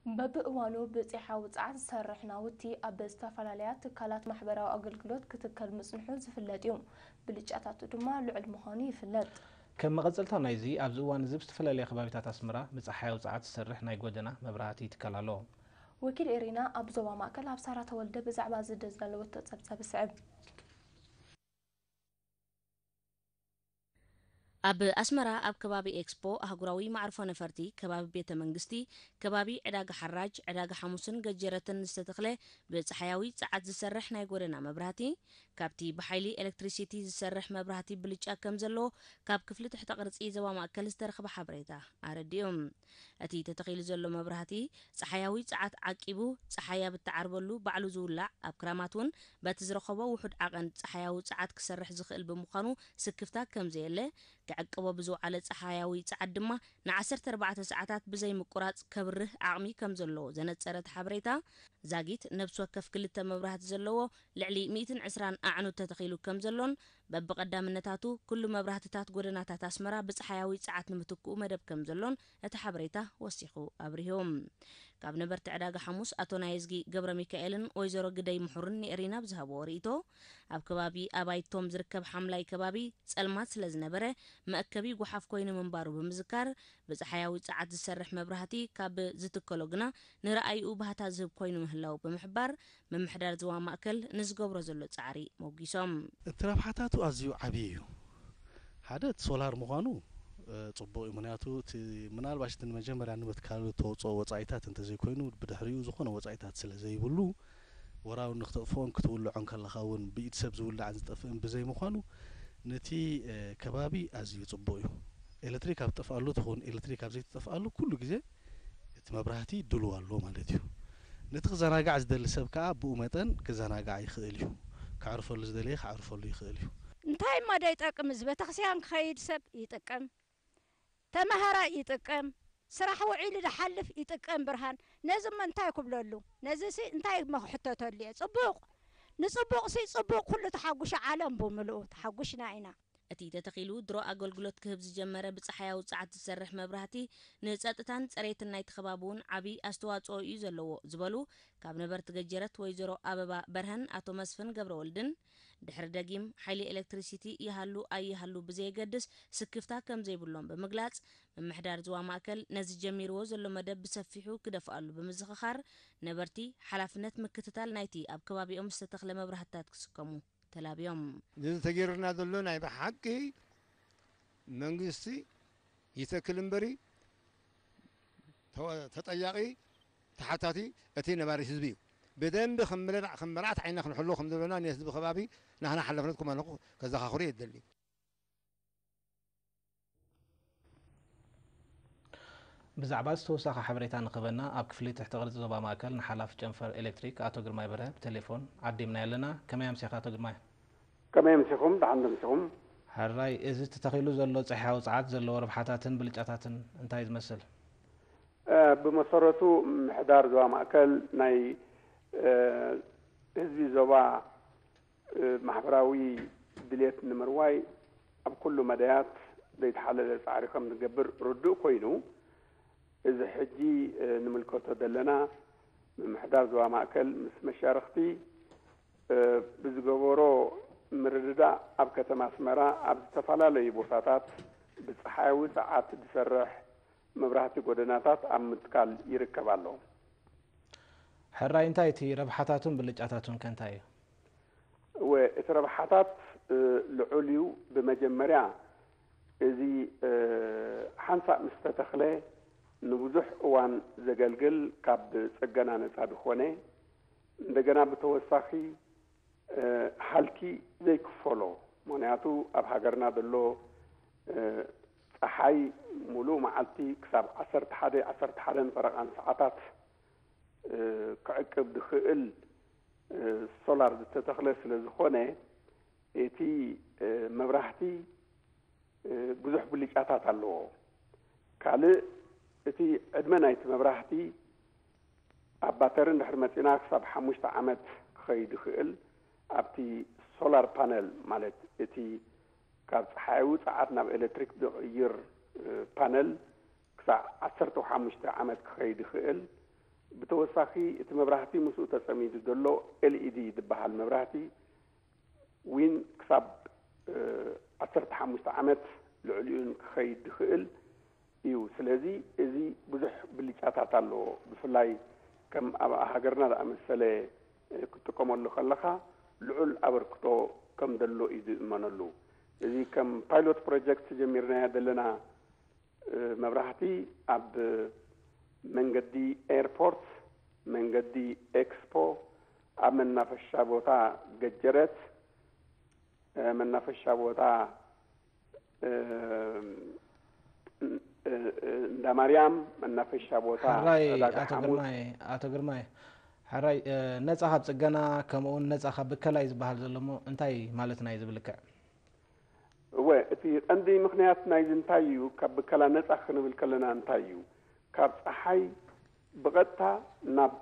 በብእዋኑ ብፀሓያዊ ፀዓት ዝሰርሕ ናውቲ ኣብ ዝተፈላለያ ትካላት ማሕበራዊ ኣገልግሎት ክትከል ምፅንሑ ዝፍለጥ እዩ። ብልጫታቱ ድማ ልዑል ምዃኑ ይፍለጥ። ከም መቐጸልታ ናይዚ፣ ኣብዚ እዋን እዚ ኣብ ዝተፈላለያ ከባቢታት ኣስመራ ብጸሓያዊ ጸዓት ዝሰርሕ ናይ ጎደና መብራህቲ ይትከል ኣሎ። ወኪል ኤሪና ኣብ ዞባ ማእከል ኣብ ሳራ ተወልደ ብዛዕባ እዚ ዘዳለወቶ ጸብጻብ ይስዕብ። ኣብ ኣስመራ ኣብ ከባቢ ኤክስፖ ኣህጉራዊ መዕርፎ ነፈርቲ፣ ከባቢ ቤተ መንግስቲ፣ ከባቢ ዕዳጋ ሓራጅ፣ ዕዳጋ ሓሙስን ገጀረትን ዝተተኽለ ብጸሓያዊ ጸዓት ዝሰርሕ ናይ ጎደና መብራህቲ፣ ካብቲ ብሓይሊ ኤሌክትሪሲቲ ዝሰርሕ መብራህቲ ብልጫ ከም ዘለዎ ካብ ክፍሊ ትሕተ ቅርጺ ዞባ ማእከል ዝተረኽበ ሓበሬታ ኣረዲኡ። እቲ ተተኺሉ ዘሎ መብራህቲ ጸሓያዊ ጸዓት ዓቂቡ፣ ጸሓይ ኣብ እትዓርበሉ ባዕሉ ዝውላዕ፣ ኣብ ክራማት እውን በቲ ዝረኸቦ ውሑድ ዓቐን ጸሓያዊ ጸዓት ክሰርሕ ዝኽእል ብምዃኑ ስክፍታ ከም ዘየለ፣ ክዕቅቦ ብዝወዓለ ጸሓያዊ ጸዓት ድማ ንዓሰርተ ኣርባዕተ ሰዓታት ብዘይ ምቁራጽ ከብርህ ዓቕሚ ከም ዘለዎ ዘነጸረ እቲ ሓበሬታ፣ ዛጊት ነብሲ ወከፍ ክልተ መብራህቲ ዘለዎ ልዕሊ ሚእትን ዕስራን ኣዕኑድ ተተኺሉ ከም ዘሎን፣ በብቐዳምነታቱ ኩሉ መብራህትታት ጎደናታት ኣስመራ ብጸሓያዊ ጸዓት ንምትክኡ መደብ ከም ዘሎን እቲ ሓበሬታ ወሲኹ ኣብሪሁ። ካብ ነበርቲ ዕዳጋ ሓሙስ ኣቶ ናየዝጊ ገብረ ሚካኤልን ወይዘሮ ግደይ ምሑርን ንኤሪና ብዝሃብዎ ርእይቶ፣ ኣብ ከባቢ ኣባይቶም ዝርከብ ሓምላይ ከባቢ ጸልማት ስለ ዝነበረ፣ መእከቢ ጓሓፍ ኮይኑ ምንባሩ ብምዝካር፣ ብጸሓያዊ ጸዓት ዝሰርሕ መብራህቲ ካብ ዝትከሎ ግና ንረኣይኡ ባህታ ዝህብ ኮይኑ ምህላው ብምሕባር፣ ምምሕዳር ዞባ ማእከል ንዝገብሮ ዘሎ ጻዕሪ ሞጒሶም። እቲ ረብሓታቱ ኣዝዩ ዓብዪ እዩ። ሓደ፣ እቲ ሶላር ምዃኑ፣ እ፣ ጽቡቕ እዩ። ምኽንያቱ፣ እቲ ምናልባሽ እቲ ንመጀመርያ ንምትካሉ እተውጽኦ ወጻኢታት እንተዘይኮይኑ፣ ብድሕሪኡ ዝኾነ ወጻኢታት ስለ ዘይብሉ፣ ወራውን ንክተጥፍኦን ክትውልዖን ከለኻ እውን ብኢድ ሰብ ዝውላዕን ዝጠፍእን ብዘይምዃኑ፣ ነቲ፣ እ፣ ከባቢ ኣዝዩ ጽቡቕ እዩ። ኤሌክትሪክ ኣብ ትጠፍኣሉ ትኹን፣ ኤሌክትሪክ ኣብ ዘይትጠፍኣሉ ኩሉ ግዜ እቲ መብራህቲ ድሉው ኣሎ ማለት እዩ። ነቲ ክዘናጋዕ ዝደሊ ሰብ ከኣ ብኡ መጠን ክዘናጋዕ ይኽእል እዩ። ከዕርፈሉ ዝደለየ ከዕርፈሉ ይኽእል እዩ። እንታይ እሞ ዶ ይጠቅም? እዚ ቤተክርስትያን ክኸይድ ሰብ ይጥቀም፣ ተመሃራይ ይጥቀም፣ ስራሕ ውዒሉ ዝሓልፍ ይጥቀም ብርሃን። ነዚ እሞ እንታይ ክብለሉ? ነዚ ሲ እንታይ እሞ ክሕተተሉ እየ? ጽቡቕ፣ ንጽቡቕ ሲ ጽቡቕ፣ ኩሉ ተሓጉሻ፣ ዓለም ብምልኡ ተሓጉሽና ኢና። እቲ ተተኺሉ ድሮ ኣገልግሎት ክህብ ዝጀመረ ብጸሓያዊ ጸዓት ዝሰርሕ መብራህቲ ንጸጥታን ጽሬትን ናይቲ ከባቢ እውን ዓቢ ኣስተዋጽኦ እዩ ዘለዎ ዝበሉ ካብ ነበርቲ ገጀረት ወይዘሮ ኣበባ በርሀን ኣቶ መስፍን ገብረወልድን፣ ድሕሪ ደጊም ሓይሊ ኤሌክትሪሲቲ ይሃሉ ኣይሃሉ ብዘየገድስ ስክፍታ ከም ዘይብሎም ብምግላጽ፣ ምምሕዳር ዞባ ማእከል ነዚ ጀሚርዎ ዘሎ መደብ ብሰፊሑ ክደፍኣሉ ብምዝኽኻር፣ ነበርቲ ሓላፍነት ምክትታል ናይቲ ኣብ ከባቢኦም ዝተተኽለ መብራህትታት ክስከሙ ተላብዮም። ነዚ ተገይርና ዘሎ ናይ ብሓቂ መንግስቲ ይተክል እምበሪ፣ ተወ-፣ ተጠያቂ፣ ተሓታቲ እቲ ነባሪ ህዝቢ እዩ። ብደንቢ ከም መለና-፣ ከም መርዓት ዓይንና ክንሕልዎ ከም ዘለና ንህዝቢ ከባቢ ናህና ሓላፍነት ከማን ከዘኻኽሮ የደሊ። ብዛዕባ ዝተወሳኸ ሓበሬታ ንኽበና ኣብ ክፍሊ ትሕቲ ቅርጺ ዞባ ማእከል ንሓላፊ ጨንፈር ኤሌክትሪክ ኣቶ ግርማይ በርሀ ብቴሌፎን ዓዲምና ኣለና። ከመይ ኣምሲኻ ኣቶ ግርማይ? ከመይ ኣምሲኹም? ደሓን ዶ ኣምሲኹም? ሕራይ፣ እዚ ተተኺሉ ዘሎ ጸሓያዊ ጸዓት ዘለዎ ረብሓታትን ብልጫታትን እንታይ እዩ ዝመስል? እ፣ ብመሰረቱ ምምሕዳር ዞባ ማእከል ናይ፣ እ፣ ህዝቢ ዞባ፣ እ፣ ማሕበራዊ ድሌት ንምርዋይ ኣብ ኩሉ መዳያት ዘይተሓለለ ጻዕሪ ከም ዝገብር ርዱእ ኮይኑ፣ እዚ ሕጂ፣ እ፣ ንምልከቶ ዘለና ምምሕዳር ዞባ ማእከል ምስ መሻርኽቲ፣ እ፣ ብዝገበሮ ምርድዳእ ኣብ ከተማ ኣስመራ ኣብ ዝተፈላለዩ ቦታታት ብጸሓያዊ ጸዓት ዝሰርሕ መብራህቲ ጎደናታት ኣብ ምትካል ይርከብ ኣሎ። ሕራይ፣ እንታይ እቲ ረብሓታቱን ብልጫታቱን ከ እንታይ እዩ? እወ፣ እቲ ረብሓታት፣ እ፣ ልዑል እዩ። ብመጀመርያ እዚ፣ እ፣ ሓንሳእ ምስ ተተኽለ ንብዙሕ እዋን ዘገልግል ካብ ጽገና ነጻ ዝኾነ፣ እንደገና ብተወሳኺ፣ እ፣ ሃልኪ ዘይክፈሎ። ምኽንያቱ ኣብ ሃገርና ዘሎ፣ እ፣ ጸሓይ ሙሉእ መዓልቲ ክሳብ ዓሰርተ ሓደ፣ ዓሰርተ ሓደን ፈረቓን ሰዓታት፣ እ፣ ክዕቅብ ዝኽእል፣ እ፣ ሶላር ዝተተኽለ ስለ ዝኾነ፣ እቲ፣ እ፣ መብራህቲ፣ እ፣ ብዙሕ ብልጫታት ኣለዎ። ካልእ፣ እቲ ዕድመ ናይቲ መብራህቲ ኣብ ባተሪ እንድሕር መጺና ክሳብ ሓሙሽተ ዓመት ክኸይድ ይኽእል። ኣብቲ ሶላር ፓነል፣ ማለት እቲ ካብ ጸሓያዊ ጸዓት ናብ ኤሌክትሪክ ዝቕይር፣ እ፣ ፓነል ክሳብ ዓሰርተ ሓሙሽተ ዓመት ክኸይድ ይኽእል። ብተወሳኺ እቲ መብራህቲ ምስኡ ተጸሚዱ ዘሎ ኤልኢዲ ዝበሃል መብራህቲ ዊን ክሳብ ዓሰርተ ሓሙሽተ ዓመት ልዕሊኡን ክኸይድ ዝኽእል እዩ። ስለዚ እዚ ብዙሕ ብልጫታት ኣለዎ። ብፍላይ ከም ኣብ ሃገርና ዝኣመሰለ ክትጥቀመሉ ከለኻ ልዑል ኣበርክቶ ከም ዘሎ እዩ ዝእመነሉ። እዚ ከም ፓይሎት ፕሮጀክት ጀሚርናዮ ዘለና መብራህቲ ኣብ መንገዲ ኤርፖርት፣ መንገዲ ኤክስፖ፣ ኣብ መናፈሻ ቦታ ገጀረት፣ መናፈሻ ቦታ እንዳ ማርያም፣ መናፈሻ ቦታ ሕራይ ዕዳጋ ኣቶ ሓሙስ። ግርማይ ኣቶ ግርማይ ሕራይ ነፃ ካብ ፅገና ከምኡውን ነፃ ካብ ብከላ እዩ ዝበሃል ዘሎ እሞ እንታይ ማለት ናይ ዝብል ልክዕ? እወ፣ እቲ ቀንዲ ምኽንያት ናይዚ እንታይ እዩ? ካብ ብከላ ነፃ ክንብል ከለና እንታይ እዩ? ካብ ፀሓይ ብቐጥታ ናብ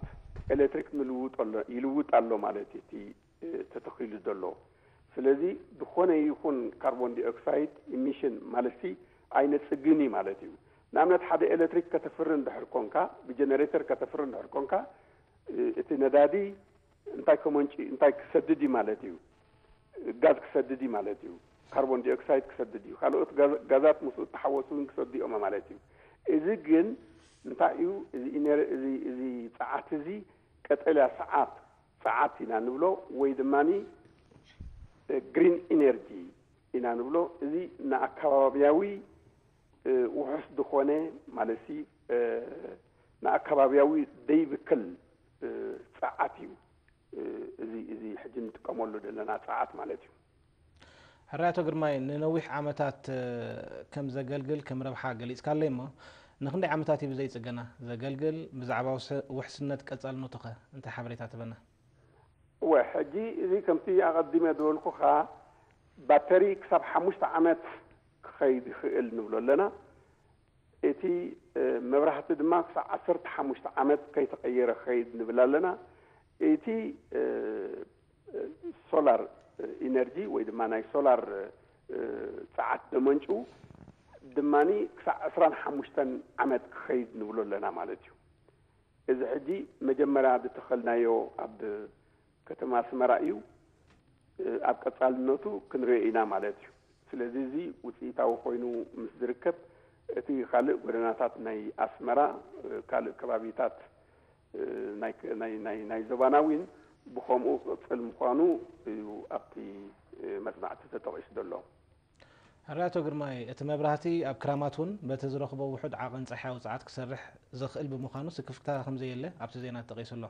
ኤሌክትሪክ ንልውጥ ኣሎ ይልውጥ ኣሎ ማለት እዩ እቲ ተተኺሉ ዘሎ። ስለዚ ዝኾነ ይኹን ካርቦን ዲኦክሳይድ ኢሚሽን ማለትሲ ኣይነፅግን እዩ ማለት እዩ። ንኣብነት ሓደ ኤሌክትሪክ ከተፍሪ እንድሕር ኮንካ፣ ብጀነሬተር ከተፍሪ እንድሕር ኮንካ፣ እቲ ነዳዲ እንታይ ከመንጭ እንታይ ክሰድድ እዩ ማለት እዩ? ጋዝ ክሰድድ እዩ ማለት እዩ። ካርቦን ዲኦክሳይድ ክሰድድ እዩ። ካልኦት ጋዛት ምስኡ እተሓወሱ እውን ክሰዱ እዮም ማለት እዩ። እዚ ግን እንታይ እዩ? እዚ ጸዓት እዚ ቀጠልያ ሰዓት ጸዓት ኢና ንብሎ ወይ ድማ ግሪን ኢነርጂ ኢና ንብሎ። እዚ ንኣከባቢያዊ ውሑስ ዝኾነ ማለት ንኣከባቢያዊ ዘይብከል ጸዓት እዩ። እዚ እዚ ሕጂ እንጥቀመሉ ዘለና ጸዓት ማለት እዩ። ሕራይ ኣቶ ግርማይ ንነዊሕ ዓመታት ከም ዘገልግል ከም ረብሓ ገሊጽካለይ እሞ ንክንደይ ዓመታት እዩ ብዘይ ጽገና ዘገልግል? ብዛዕባ ውሕስነት ቀጻልነቱ ኸ እንታይ ሓበሬታ ትበና? እወ ሕጂ እዚ ከምቲ ኣቐዲመ ዝበልኩኻ ባተሪ ክሳብ ሓሙሽተ ዓመት ክኸይድ ይኽእል ንብሎ ኣለና። እቲ መብራህቲ ድማ ክሳብ ዓሰርተ ሓሙሽተ ዓመት ከይተቐየረ ክኸይድ ንብል ኣለና። እቲ ሶላር ኢነርጂ ወይ ድማ ናይ ሶላር ጸዓት ደመንጩ ድማ ክሳብ ዕስራን ሓሙሽተን ዓመት ክኸይድ ንብሎ ኣለና ማለት እዩ። እዚ ሕጂ መጀመርያ ዝተኸልናዮ ኣብ ከተማ ኣስመራ እዩ። ኣብ ቀጻልነቱ ክንሪኦ ኢና ማለት እዩ። ስለዚ እዚ ውፅኢታዊ ኮይኑ ምስ ዝርከብ እቲ ካልእ ጎደናታት ናይ ኣስመራ ካልእ ከባቢታት ናይ ዞባና እውን ብኸምኡ ክቕፅል ምዃኑ እዩ ኣብቲ መፅናዕቲ ተጠቒሱ ዘሎ። ሕራይ ኣቶ ግርማይ እቲ መብራህቲ ኣብ ክራማት እውን በቲ ዝረኽቦ ውሑድ ዓቐን ጸሓያዊ ጸዓት ክሰርሕ ዘኽእል ብምዃኑ ስክፍታ ከምዘየለ ኣብቲ ዜና ተጠቒሱ ኣሎ።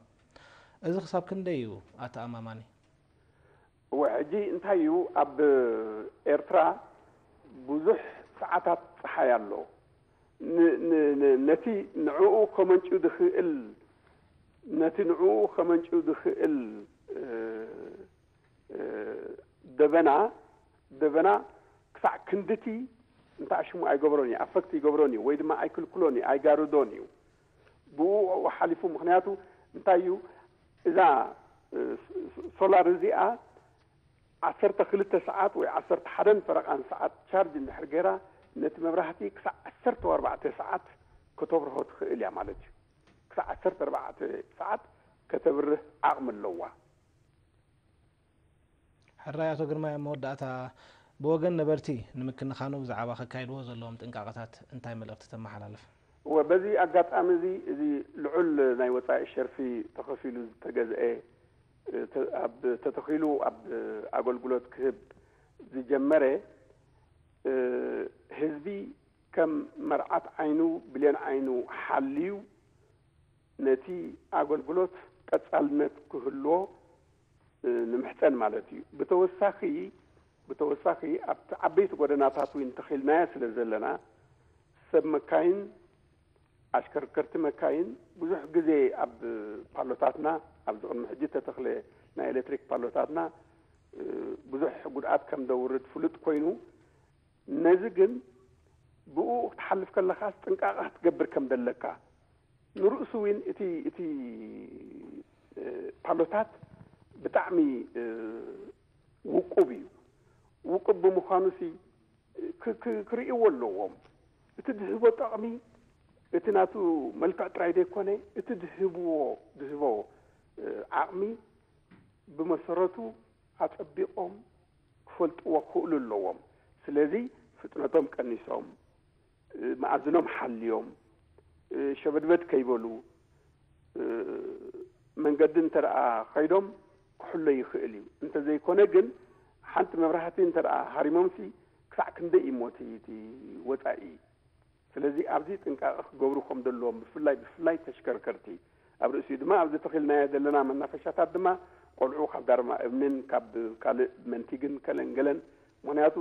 እዚ ክሳብ ክንደይ እዩ ኣተኣማማኒ? እወ ሕጂ እንታይ እዩ ኣብ ኤርትራ ብዙሕ ሰዓታት ጸሓይ ኣሎ። ነቲ ንዕኡ ከመንጭው ዝኽእል ነቲ ንዕኡ ከመንጭው ዝኽእል ደበና ደበና ክሳዕ ክንድቲ እንታይ ሽሙ ኣይገብሮን እዩ ኣፈክት ይገብሮን እዩ ወይ ድማ ኣይክልክሎን እዩ ኣይጋርዶን እዩ ብኡ ሓሊፉ ምክንያቱ እንታይ እዩ እዛ ሶላር እዚኣ ዓሰርተ ክልተ ሰዓት ወይ ዓሰርተ ሓደን ፈረቓን ሰዓት ቻርጅ እንድሕር ገይራ ነቲ መብራህቲ ክሳዕ ዓሰርተ ኣርባዕተ ሰዓት ከተብርሆ ትኽእል እያ ማለት እዩ። ክሳዕ ዓሰርተ ኣርባዕተ ሰዓት ከተብርህ ዓቕሚ ኣለዋ። ሕራይ ኣቶ ግርማይ ኣብ መወዳእታ ብወገን ነበርቲ ንምክንኻኑ ብዛዕባ ከካይድዎ ዘለዎም ጥንቃቐታት እንታይ መልእኽቲ ተመሓላልፍ? እወ በዚ ኣጋጣሚ እዚ እዚ ልዑል ናይ ወፃኢ ሸርፊ ተኸፊሉ ዝተገዝአ ኣብ ተተኺሉ ኣብ ኣገልግሎት ክህብ ዝጀመረ ህዝቢ ከም መርዓት ዓይኑ ብሌን ዓይኑ ሓልዩ ነቲ ኣገልግሎት ቀጻልነት ክህልዎ ንምሕጸን ማለት እዩ። ብተወሳኺ ብተወሳኺ ኣብቲ ዓበይቲ ጎደናታት እውን ተኺልናዮ ስለ ዘለና ሰብ መካይን ኣሽከርከርቲ መካይን ብዙሕ ግዜ ኣብ ፓሎታትና ኣብዚ ቅድሚ ሕጂ ተተኽለ ናይ ኤሌክትሪክ ፓሎታትና ብዙሕ ጉድኣት ከም ደውርድ ፍሉጥ ኮይኑ ነዚ ግን ብኡ ክትሓልፍ ከለኻስ ጥንቃቐ ክትገብር ከም ዘለካ ንርእሱ እውን እቲ እቲ ፓሎታት ብጣዕሚ ውቁብ እዩ። ውቁብ ብምዃኑ ሲ ክርእይዎ ኣለዎም። እቲ ዝህቦ ጠቕሚ እቲ ናቱ መልክዕ ጥራይ ዘይኮነ፣ እቲ ዝህብዎ ዝህቦ ዓቕሚ ብመሰረቱ ኣጸቢቖም ክፈልጥዎ ክኽእሉ ኣለዎም። ስለዚ ፍጥነቶም ቀኒሶም፣ መኣዝኖም ሓልዮም፣ ሸበድበድ ከይበሉ፣ መንገዲ እንተ ደኣ ኸይዶም ክሕሎ ይኽእል እዩ። እንተዘይኮነ ግን ሓንቲ መብራህቲ እንተ ደኣ ሃሪሞምሲ ክሳዕ ክንደይ እዩ ሞቲ እቲ ወጻኢ? ስለዚ ኣብዚ ጥንቃቐ ክገብሩ ከም ዘለዎም ብፍላይ ብፍላይ ተሽከርከርቲ ኣብ ርእሲኡ ድማ ኣብዚ ተኺልናዮ ዘለና መናፈሻታት ድማ ቆልዑ ካብ ዳርማ እምንን ካብ ካልእ መንቲግን ከለን ገለን ምክንያቱ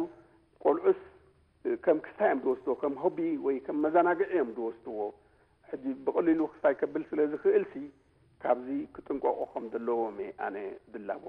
ቆልዑስ ከም ክስታይ እዮም ዝወስድዎ ከም ሆቢ ወይ ከም መዘናግዒ እዮም ዝወስድዎ ሕጂ ብቐሊሉ ክስታይ ከብል ስለ ዝኽእል ሲ ካብዚ ክጥንቀቑ ከም ዘለዎም እየ ኣነ ዝላቦ